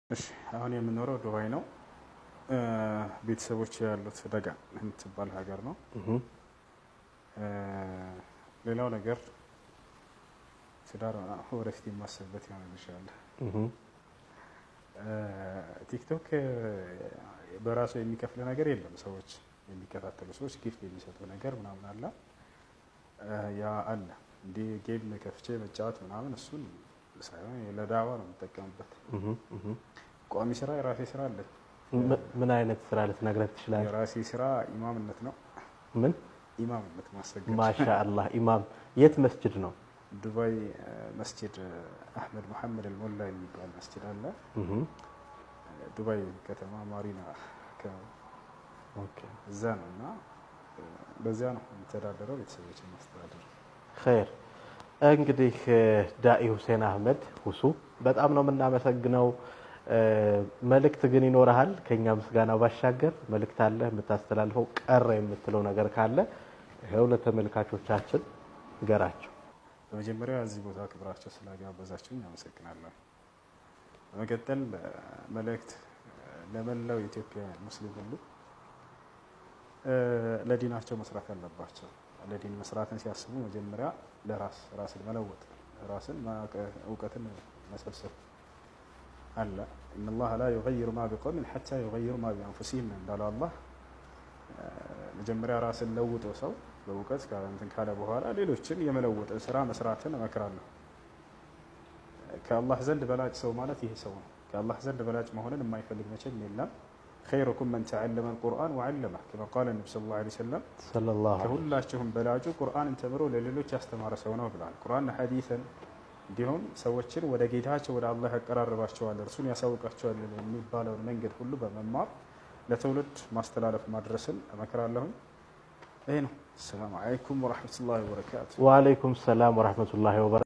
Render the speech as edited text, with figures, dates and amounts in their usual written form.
እሺ፣ አሁን የምኖረው ዱባይ ነው። ቤተሰቦች ያሉት ደጋ የምትባል ሀገር ነው። ሌላው ነገር ትዳር ወደፊት የማስብበት ይሆናል ኢንሻአላህ። ቲክቶክ በራሱ የሚከፍል ነገር የለም። ሰዎች የሚከታተሉ ሰዎች gift የሚሰጡ ነገር ምናምን አለ፣ ያ አለ። እንዲህ game ከፍቼ መጫወት ምናምን እሱን ሳይሆን ለዳዋ ነው የምጠቀምበት። ቋሚ ስራ የራሴ ስራ አለኝ። ምን አይነት ስራ ልትነግረን ትችላለህ? የራሴ ስራ ኢማምነት ነው። ምን? ኢማምነት፣ ማሰገድ። ማሻአላህ፣ ኢማም። የት መስጅድ ነው? ዱባይ መስጂድ አህመድ መሐመድ አልሞላ የሚባል መስጂድ አለ። ዱባይ ከተማ ማሪና እዛ ነው እና በዚያ ነው የሚተዳደረው፣ ቤተሰቦችን ማስተዳደር። ኸይር፣ እንግዲህ ዳኢ ሁሴን አህመድ ሁሱ በጣም ነው የምናመሰግነው። መልእክት ግን ይኖርሃል? ከኛ ምስጋና ባሻገር መልእክት አለ የምታስተላልፈው? ቀረ የምትለው ነገር ካለ ይኸው ለተመልካቾቻችን ንገራቸው። በመጀመሪያ እዚህ ቦታ ክብራቸው ስላጋበዛችሁኝ አመሰግናለሁ። በመቀጠል መልእክት ለመላው የኢትዮጵያ ሙስሊም ሁሉ ለዲናቸው መስራት አለባቸው። ለዲን መስራትን ሲያስቡ መጀመሪያ ለራስ ራስን መለወጥ፣ ራስን እውቀትን መሰብሰብ አለ። إن الله لا يغير ما بقوم حتى يغيروا ما بأنفسهم እንዳለው አላህ፣ መጀመሪያ ራስን ለውጦ ሰው በእውቀት እንትን ካለ በኋላ ሌሎችን የመለወጥን ስራ መስራትን እመክራለሁ። ከአላህ ዘንድ በላጭ ሰው ማለት ይሄ ሰው ነው። ከአላህ ዘንድ በላጭ መሆንን የማይፈልግ መቼም የለም። خيركم من تعلم القرآن وعلمه كما قال النبي صلى الله عليه وسلم። ከሁላችሁም በላጩ ቁርአንን ተምሮ ለሌሎች ያስተማረ ሰው ነው ብለዋል። ቁርአን ሐዲስን እንዲሁም ሰዎችን ወደ ጌታቸው ወደ አላህ ያቀራርባቸዋል፣ እርሱን ያሳውቃቸዋል የሚባለውን መንገድ ሁሉ በመማር ለትውልድ ማስተላለፍ ማድረስን እመክራለሁኝ። ይሄ ነው። السلام عليكم ورحمة الله وبركاته። وعليكم السلام ورحمة الله وبركاته።